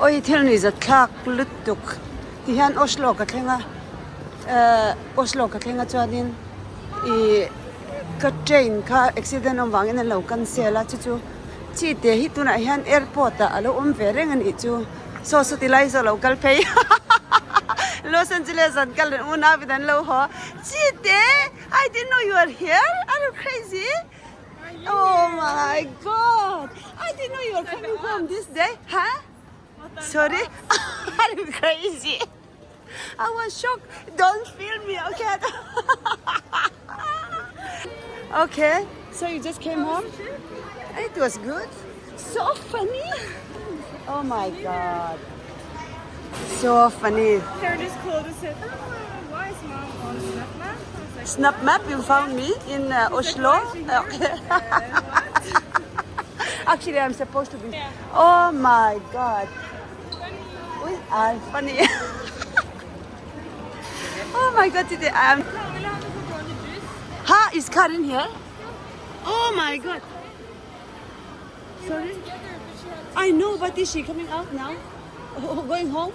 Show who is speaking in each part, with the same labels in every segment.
Speaker 1: Oi thil ni zat thlak lutuk ti hian Oslo ka thleng a ehh Oslo ka thleng a chuanin ih ka train kha accident awm vangin an lo cancel a chu chu chi te hi tunah hian airport ah a lo awm ve reng a nih chu saw saw ti lai saw lo kal phei Los Angeles an kal unau in an lo haw chi te I didn't know you are here are you crazy. Oh my god! I didn't know you were coming home this day, huh? Sorry? I'm crazy. I was shocked. Don't film me, okay? okay, so you just came home? It was good. So funny. Oh my god. So funny.
Speaker 2: Karen just called and said, oh, why is mom on Snap Map? I was like,
Speaker 1: Snap map, you found me in uh, Oslo. Okay. Actually, I'm supposed to be. Oh my god. We are funny. oh my god, today I'm. Ha, is Karin here? Oh my god. Sorry? I know, but is she coming out now? Oh, going home?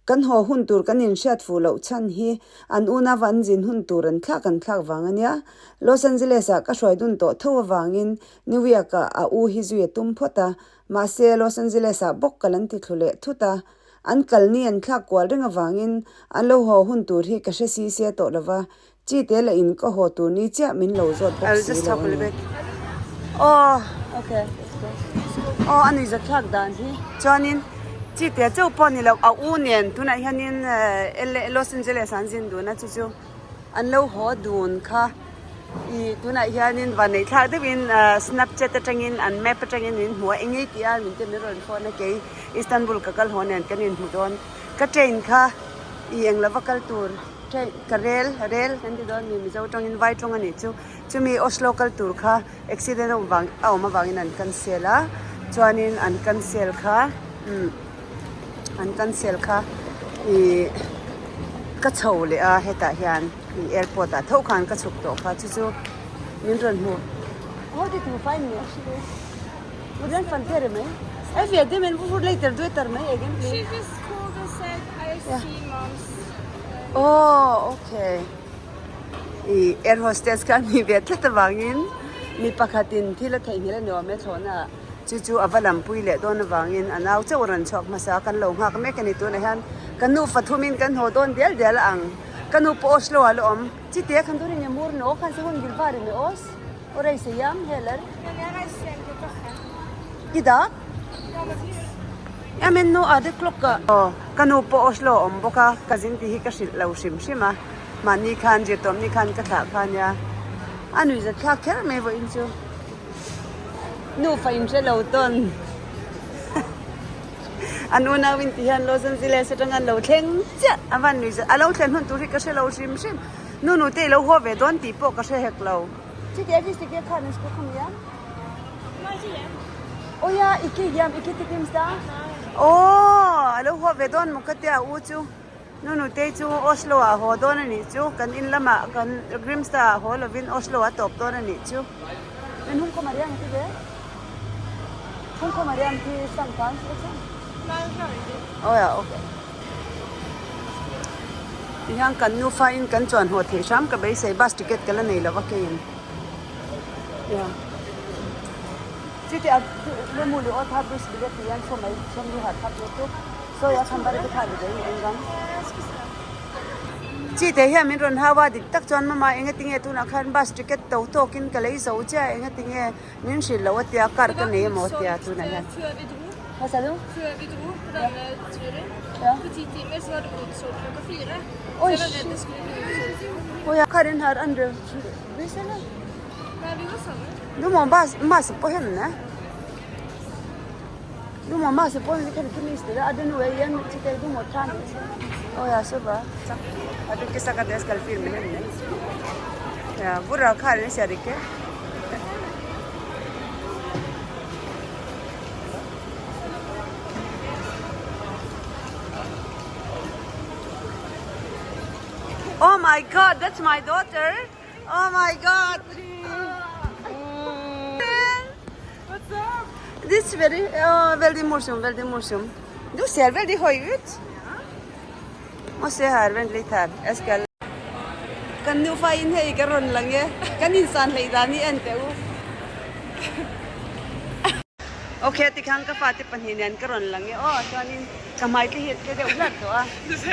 Speaker 1: Kan haw hun tur kan inhriat fuh loh chhan hi an unava an zin hun tur an thlak an thlak vang a nia. Los Angeles ah ka hruai dun tawh tho avangin New York ah a u hi zui a tum phawt a, mahse Los Angeles ah bawk kal an ti thlu leh thut a. An kal ni an thlak kual reng avangin an lo haw hun tur hi ka hre si sia tawh lova, Chi te leh in ka haw tur ni chiah min lo zawt bawk si lo a ni. Aw okay aw a nuihzat thlak dan hi chuanin chi te chauh pawh ni lo a u nen tunah hianin Los Angeles ah an zin dun a chu chu an lo haw dun kha ih tunah hianin van neih thlak deuhin snapchat atangin an map atangin min hmu a eng ei tih a min te min rawn phone a kei Istanbul ka kal haw nen kan inhmu dawn ka train kha ih eng lova kal tur. Train ka rel rel kan ti dawn mi Mizo tawngin vai tawng a nih chu chumi Oslo kal tur kha accident a awm vang a awm avangin an cancel a chuanin an cancel kha umm an cancel kha ihh ka chho leh a hetah hian ih airport ah tho khan ka chhuk tawh kha chu chu min rawn hmu how did you find me actually Hvordan fant dere meg? Jeg vet det, men hvorfor leter du etter meg egentlig?
Speaker 2: She just called and said, I see mom's.
Speaker 1: Oh, okay. I air hostess kha ni ve tlat avangin mi pakhatin thil a theihnghilh a ni awm e thlawhna ah. Chu chu a va lampui leh dawn avangin a nau chauh a rawn chhuak hmasa a, kan lo nghak mek a ni tunah hian ka nu fathumin kan haw dawn dial dial a ang. Ka nu pawh Oslo ah la awm. Chite khan tur in mur no khan se hun gilvar in os. O reise hjem heller. I dag? Ja men nå er det klokka Aw ka nu pawh Oslo a awm bawk a, ka zin tih hi ka hrilh lo hrim hrim a, mahni khan zirtawm ni khan ka thlah kha nia, a nui zat thlak kher mai vawiin chu nufa in hre lo tawn an unau in ti hian Los Angeles atang an lo thleng chiah a van nui zat a lo thlen hun tur hi ka hre lo hrim hrim. Nu nu te i lo haw ve dawn tih pawh ka hre hek lo. Chiti a visi ke khan school kham hiam. Oh ya iki hiam iki tikim sa. Oh a lo haw ve dawn maw ka tia u chu. Nu nu te chu Oslo ah haw dawn a nih chu. Kan in lamah kan Grimstad ah haw lovin Oslo a tawp dawn a nih chu. Men hung khawm a riang ti ve. Hung khawm a riang ti sang khan. Oh ya okay. Tihian kan nufa in kan chuan haw theih hram ka beisei bus ticket ka la nei lo va keiin yeah chuti a lemuli aw tha bus bilet tih hian saw mai sawm lu hat thap lutuk sawi a khan bare te kha ni daih eng gang chi te hian min rawn hau a dik tak chuan mama enga tinge tunah khan bus ticket to tawkin ka lei zo chiah a enga tinge min hrilh loh a tia car ka nei emaw a tia tunah hian. Hva sa du?
Speaker 2: Før vi dro på denne turen,
Speaker 1: Ja.
Speaker 2: på ti timer, så var det utsolgt klokka fire.
Speaker 1: Oi,
Speaker 2: Så jeg var redd det skulle bli utsolgt.
Speaker 1: Å ja, Karin har andre buss, eller?
Speaker 2: Nei, vi var sammen.
Speaker 1: Du må mas mase på henne. Du må mase på henne, vi kan ikke miste det. Er det noe igjen, så du må ta med. Å ja, så bra. Takk. Hadde ikke sagt at jeg skal filme henne. Ja, hvor er Karin? Jeg ser ikke. Oh my God, that's my daughter. Oh my God.
Speaker 2: What's up?
Speaker 1: This very oh veldig morsom, veldig morsom. Du ser veldig høy ut. Må se her, vent litt her. Jeg skal Kan nufa in hei ka rawn lang e. Kan insan hlei dan hi en teh u. Ok, tikhan ka fate pahnih nen ka rawn lang e aw. Chuanin ka hmai te hi a tle deuh hlar tawh a.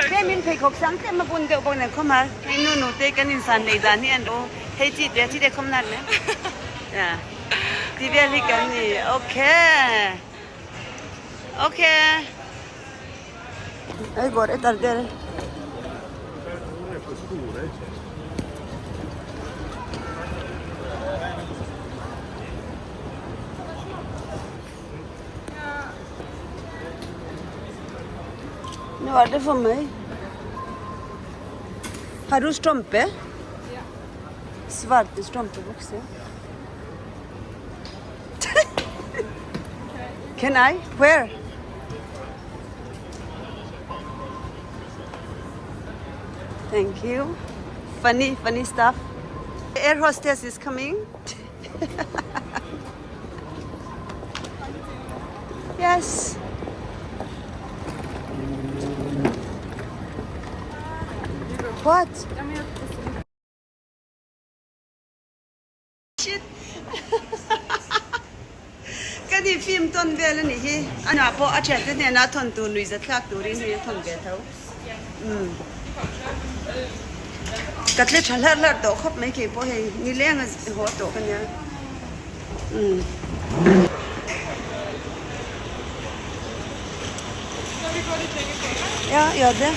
Speaker 1: Tlemin pheikhawk sang tlem a bun deuh bawk nen khawm a. Hei nu nu te kan insan hlei dan hi en u. Hei chi te, chi te khawm nan le. Ti vel hi kan ni. Ok. Ok. Ei går etter dere. Nå er det for meg. Har du strømpe? Svarte strømpebukser. Can I? Where? Thank you. Funny, funny stuff. Air hostess is coming. Yes. What? Shit! Ka ni film tawn vel a nih hi. Anah pawh a thiante hnena thawn tur nuih zathlak turin hei a thawn ve tho. Umm. Ka tle tha hlarh hlarh tawh khawp mai kei pawh hei nileng a haw tawh ka nia. Umm. Ya ya de.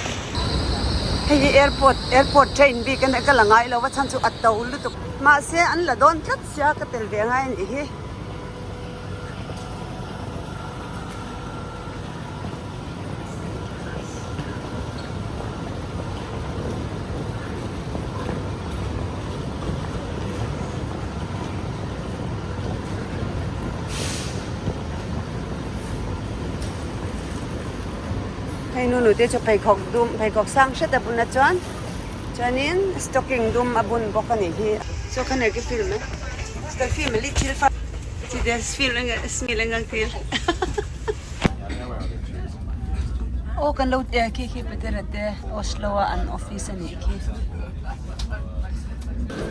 Speaker 1: Hei hi airport airport train bik a nia ka la ngai lo va chhan chu a to lutuk. Mahse an la dawn tlat sia ka tel ve ngai a nih hi. Hei nu nute chu pheikhawk dum pheikhawk sang hret a bun a chuan chuanin stocking dum a bun bawk a nih hi. Saw kha ner ki film e skal film e lit thil fa chi te film enge smil eng ang til aw kan lo khi khi Petera te Oslo a an office a nih khi.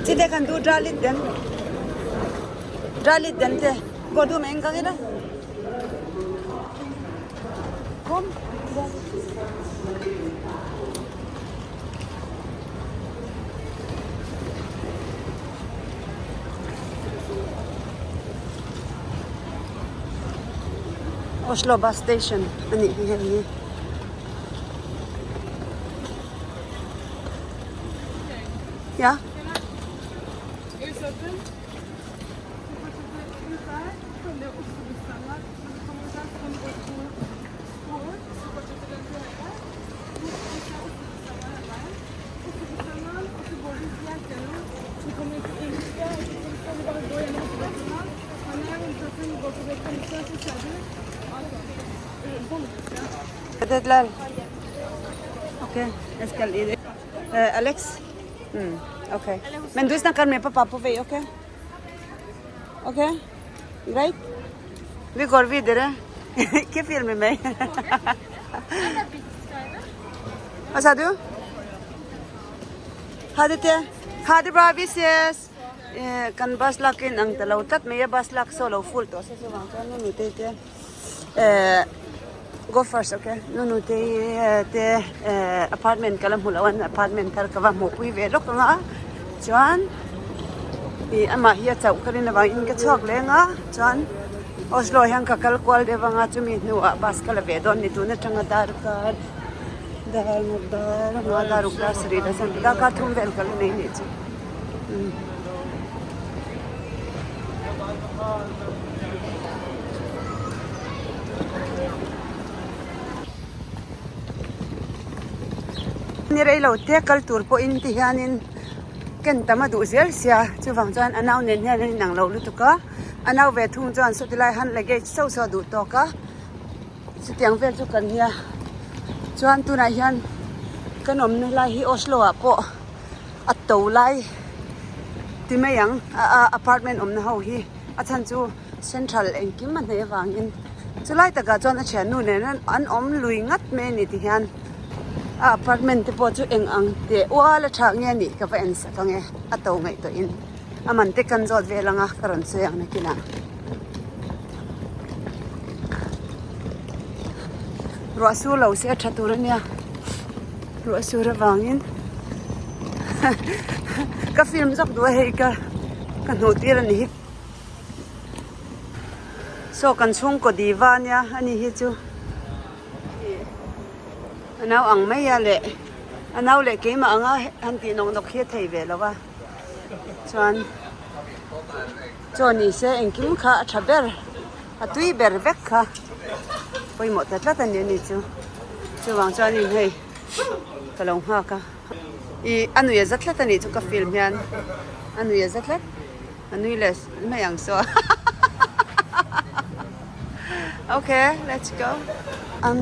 Speaker 1: Chi te kan duh dra lit den dra lit den te går du med en gang eller? Kom. Oslo bus station a nih hi hei hi. Ya. Ok, jeg skal i det. Alex? Mm, ok. Men du snakker med pappa på vei, ok? Ok? Greit? Vi går videre. Ikke film meg. Hva sa du? Ha det te. Ha det bra, vi ses. Kan bus lak in ang ta lo tlat mai a, bus lak saw lo full tawh se chuvang chuan nu nute te go first ok nu nute te apartment ka la hmu lo a apartment thar ka va hmuhpui ve lawk ang a chuan ih amah hi a chauh ka rin avangin ka chhuak leng a chuan Oslo hian ka kal kual deuh ang a chumi hnuah bus ka la ve dawn ni tun atanga darkar dar dar anga dar ruk dar sarih la chuan darkar thum vel ka la nei nih chu. Ni rei lo te kal tur pawhin ti hianin ken tam a duh zel sia chuvang chuan a nau nen hian an inang lo lutuk a a nau ve thung chuan sawti lai han luggage chauh saw a duh tawk a chutiang vel chu kan nia chuan tunah hian kan awmna lai hi Oslo ah pawh. A to lai ti mai ang a apartment awmna ho hi. A chhan chu central engkim a hnaih avangin chulai takah chuan a thiannu nen an awm lui ngat mai a ni ti hian a apartment te pawh chu eng ang teh ual a tha nge anih ka va en sak ang e a to ngaihtuahin a man te kan zawt vel ang a ka rawn sawi ang nakinah. Ruah sur lo se a tha tur a nia ruah sur avangin ka film zawk duh a hei ka ka hnuh tir a ni hi saw kan chhungkaw diva ania ani hi chu a nau ang mai a leh a nau leh keimah anga han tih nawk nawk hi a thei ve lo a chuan. Chaw ni se engkim kha a tha ber a tui ber vek kha pawimawh ta tlat a ni ani chu chuvang chuanin hei ka lo nghak a ih a nui a za tlat a nih chu ka film hian a nui a za tlat a nui leh mai ang saw okay let's go an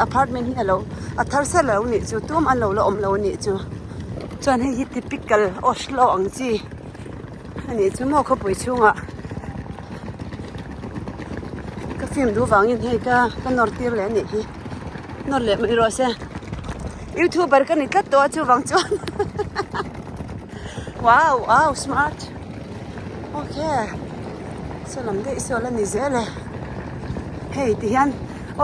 Speaker 1: apartment hi a lo a thar sel lo nih chu tum an lo la awm lo a nih chu chuan hei hi typical Oslo ang chi. A nih chu maw khawpui chhungah ka film duh vangin hei ka ka nawr tir leh a nih hi nawr leh mai rawh se youtuber ka ni tlat tawh a chuvang chuan wow wow smart okay saw lam daih saw la ni zel e hei ti hian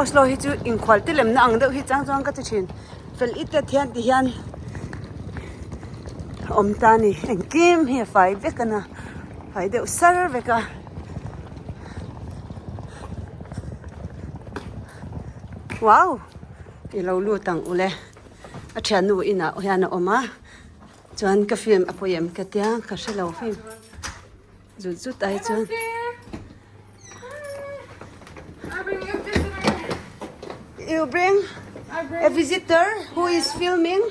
Speaker 1: Oslo hi chu inkhual te lemna ang deuh hi chang chuan ka ti thin. Fel i tet hian ti hian a awm ta a ni engkim hi a fai vek a na fai deuh sar vek a wow i lo lut ang ule a thiannu inah hian a awm a chuan ka film a pawi em ka tia ka hrelo film zut zut ai chuan. You bring a visitor who is filming.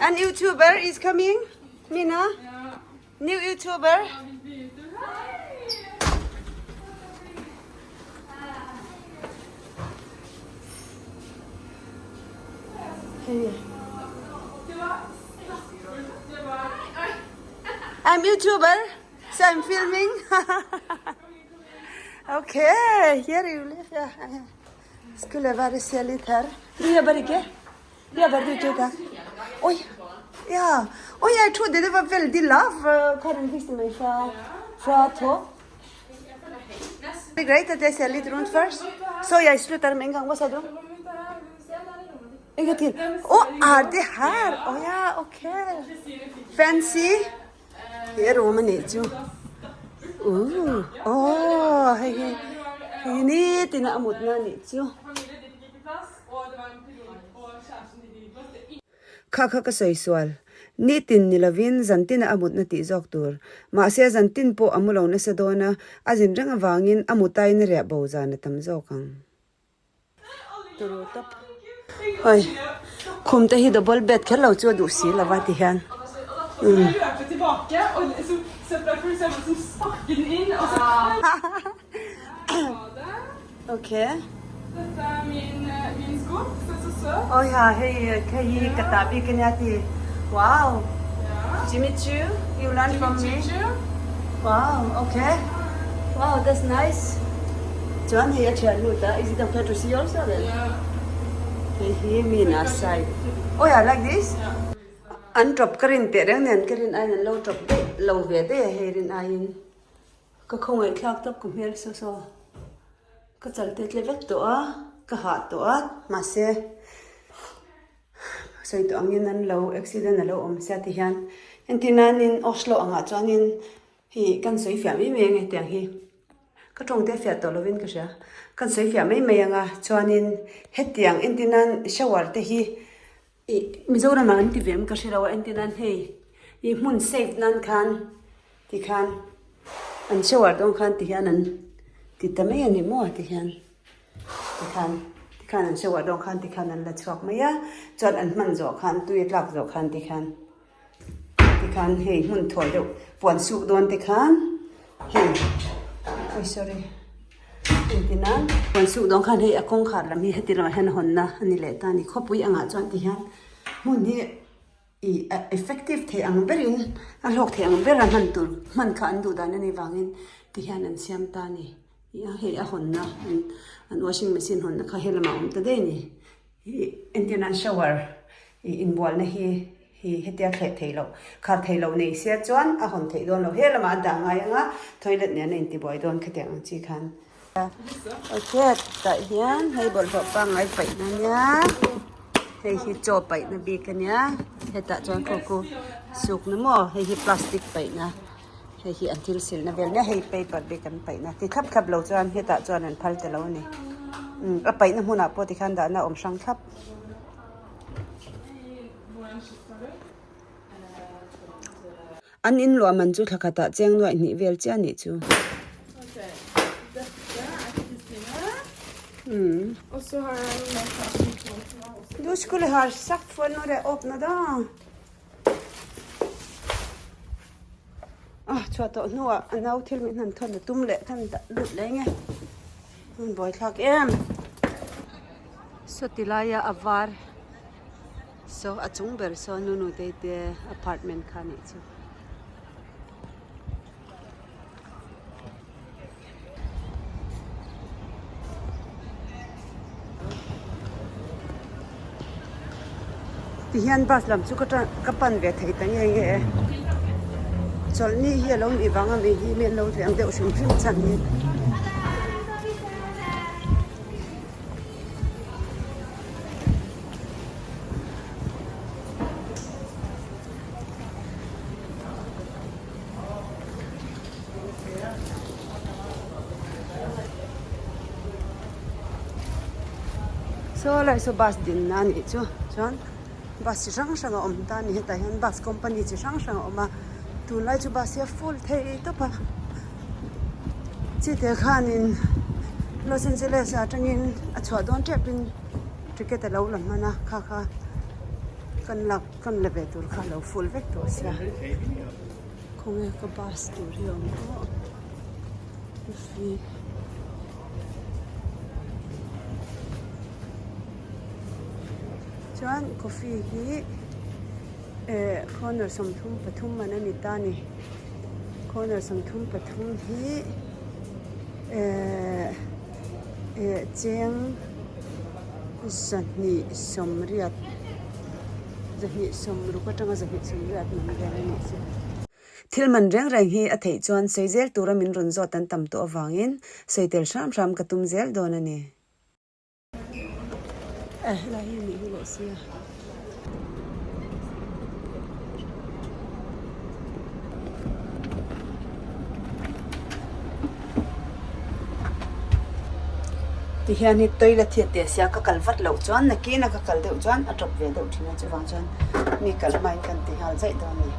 Speaker 1: An YouTuber is coming. Mina, new YouTuber. I'm YouTuber. So I'm filming. okay, here you live. Yeah. Skulle bare se litt her. Du jobber ikke? Jobber du ikke i dag? Oi, ja. Oi, jeg trodde det var veldig lav. Karin viste meg fra, fra topp. Det er greit at jeg ser litt rundt først. Så jeg slutter med en gang. Hva sa du? En gang til. Å, er det her? Å ja, ok. Fancy. He room a nih chu uh aw hei hi hei nitin a a mutna a nih chu. Kha kha ka sawi sual nitin ni lovin zantin a a mutna tih zawk tur mahse zantin pawh a mu lo nasa dawn a a zin reng avangin a mutain a riah bo zan a tam zawk ang. Turu tawp. Hoi khum te hi double bed kher lo chu a duh si lova ti hian umm. Okay. Oh ya hei hei hi ka tah bik ania ti wow Jimmy Choo you learn from me wow okay wow that's nice chuan hei a thian lut a is it okay to see also then hei hi mi na side oh yeah like this an tawp ka rin teh reng nen ka rin aiin an lo tawp daih lo ve daih a hei rin aiin ka khawngaih thlak tawp ka hmel saw saw ka chal te tle vek tawh a ka hah tawh a mahse Sawi tawh angin an lo accident a lo awm sia ti hian entir nanin Oslo angah chuanin hei kan sawi fiah mai mai ang e tiang hi ka tawng te a fiah tawh lovin ka hria kan sawi fiah mai mai anga chuanin hetiang entir nan shower te hi ih Mizoram ah an ti ve em ka hre lo a entir nan hei ih hmun safe nan khan tikhan an shower dawn khan ti hian an ti ta mai a ni maw ti hian. Tikhan tikhan an shower dawn khan tikhan an la chhuak mai a, chuan an hman zawh khan tui a tlak zawh khan tikhan tikhan hei hmun thawl deuh puan suk dawn te khan hei oi sorry engtin a puan suk dawn khan hei a kawngkhar lam hi heti lamah hian a hawnna a ni leh ta a ni khawpui angah chuan tihian hmun hi. I effective thei ang berin a hlawk thei ang bera hman tur hman kha an duh dan a nih vangin ti hian an siam ta a ni. Hei a hawnna an washing machine hawnna kha he lamah a awm ta daih a ni. Ih entir nan shower ih inbualna hi hi hetia thleh theih loh khar theih loh nei sia chuan a hawn theih dawn lo. He lamah a dah ngai ang a toilet nen a intibuai dawn khatiang ang chi khan. Ok tah hian hei bawlhhlawh pangngai paihna ania hei hi chaw paihna bik ania hetah chuan khaw khu sukna maw hei hi plastic paihna hei hi an thil silna vel nia hei paper bik an paihna ti thlap thlap lo chuan hetah chuan an phal ta lo a ni umm a paihna hmunah pawh tikhan dahna a awm hrang thlap. An in luah man chu thla khatah cheng nuaih hnih vel chiah anih chu. Du skulle ha sagt for når jeg åpner da. Ah chhuah tawh hnuah a nau thil min han thawn a tum leh khan dah lut leh nge. Hun buaithlak em. Sawti laia a var. Saw a chung ber saw nu nu te te apartment kha nih chu. Tihian bus lam chu ka tan ka pan ve thei ta nge nge e. Chawlhni hi a lo nih vang a mi hi mi an lo tleng deuh hrim hrim chhan hi. Saw lai saw bus din na anih chu chuan bus chi hrang hrang a awm ta a ni hetah hian bus company chi hrang hrang a awm a tunlai chu bus hi a full thei tawp a chite khanin Los Angeles atangin a chhuah dawn tep in ticket a lo la hman a kha kha kan lak kan la ve tur kha a lo full vek tawh sia khawnge ka bus tur hi a awm tawh chuan coffee hi eh corner 33 man a ni ta a ni corner 33 hi eh eh cheng 280 260 atanga 280 man vel a nih chu. Thil man reng reng hi a theih chuan sawi zel tura min rawn zawt an tam tawh avangin sawi tel hram hram ka tum zel dawn a ni. Eh helai hi nih hi leh sia. Tihian hi toilet hi a teh sia ka kal vat loh chuan nakin a ka kal deuh chuan a tawp ve deuh thin a chuvang chuan mi kal hmain kan ti nghal zaih dawn a ni.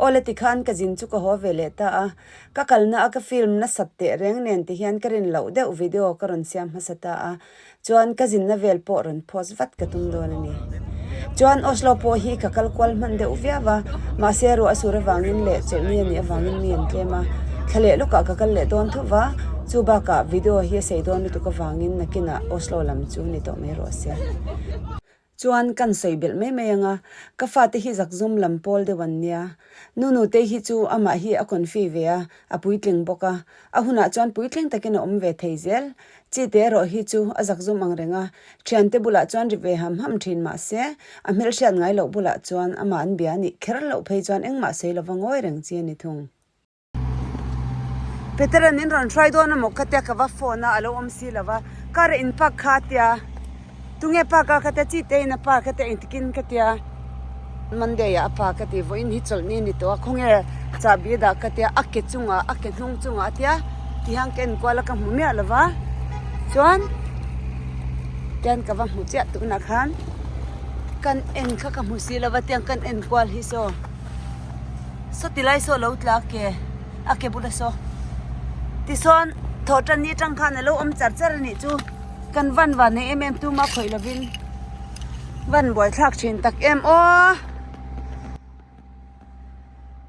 Speaker 1: Awle tikhan ka zin chu ka haw ve leh ta a, ka kalna a ka film nasat teh reng nen ti hian ka rin loh deuh video ka rawn siam hmasa ta a, Chuan ka zinna vel pawh rawn post vat ka tum dawn a ni. Chuan Oslo pawh hi ka kal kual hman deuh viau a, mahse ruah a sur avangin leh chawlhni a nih avangin mi an tlem a, thla leh lawkah ka kal leh dawn thup va, chu bakah video hi a sei dawn lutuk avangin nakinah Oslo lam chu ni tawh mai rawh se. Chuan kan sawi belh mai mai anga, ka fate hi zakzum lam pawl deuh an nia. Nunute hi chu amah hi a confi ve a, a puitling bawk a. A hunah chuan puitling takin a awm ve thei zel. Chite erawh hi chu a zakzum ang reng a, thiante bulah chuan ri ve ham ham thin mah se, a hmelhriat ngai loh bulah chuan amah an bia a nih kher loh phei chuan engmah sawi lova ngawi reng chi a ni thung. Peter-a'n in rawn hruai dawn amaw ka tia ka va phone a, a lo awm si lova, car a in park kha a tia, tunge park a ka tia, chite in a park a tia engtikin ka tia, Monday ah a park a ti, vawiin hi chawlhni a ni tawh a, khawnge chahbi a dah ka tia, a ke chungah a ke hnung chungah a tia, tihian ka enkual a ka hmu miah lova, chuan tian ka va hmu chiah tunah khan kan en kha ka hmu si lova tiang kan enkual hi saw. Saw ti lai saw a lo tla a ke a ke bula saw tichuan thawh tan ni atang khan a lo awm char char a nih chu kan van van nei em em tuma khawih lovin van buaithlak thin tak em aw.